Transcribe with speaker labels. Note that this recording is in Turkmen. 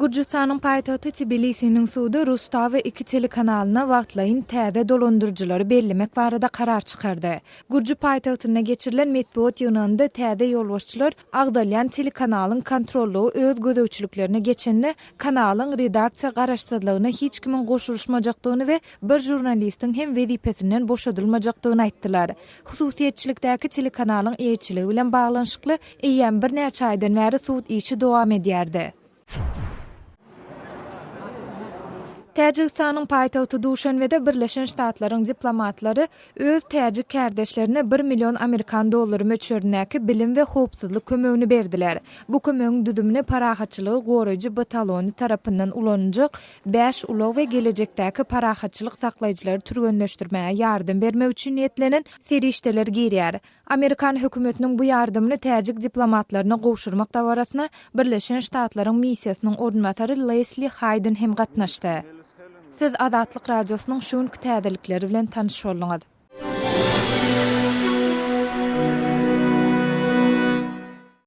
Speaker 1: Gürjüstanyň paýtagty Tbilisiniň sudy Rustawi iki telekanalyna wagtlaýyn täze dolandyryjylary bellemek barada karar çykardy. Gürji paýtagtynda geçirilen metbugat ýygnagynda täze ýolbaşçylar agzalýan telekanalyň kontrollygy öz gözegçiliklerine geçenine kanalyň redaksiýa garaşsyzlygyna hiç kimiň goşulyşmajakdygyny we bir žurnalistiň hem wezipesinden boşadylmajakdygyny aýtdylar. Hususyýetçilikdäki telekanalyň eýeçiligi bilen baglanyşykly eýýäm birnäçe aýdan bäri sud işi dowam edýärdi. Täjigistanyň paýtagty Duşanbede Birleşen Ştatlaryň diplomatlary öz täjik kärdeşlerine bir million amerikan dollary möçberindäki bilim we howpsuzlyk kömegini berdiler. Bu kömegiň düzümine parahatçylygy goraýjy batalony tarapyndan ulanyljak bäş ulag we gelejekdäki parahatçylyk saklaýjylary türgenleşdirmäge ýardam bermek üçin niýetlenen serişdeler girýär. Amerikan hökümetiniň bu ýardamyny täjik diplomatlaryna gowşurmak dabarasyna Birleşen Ştatlaryň missiýasynyň orunbasary Lesli Haýden hem gatnaşdy. Siz Azatlyk Radiosynyň şu günki täzelikleri bilen tanyş bolduňyz.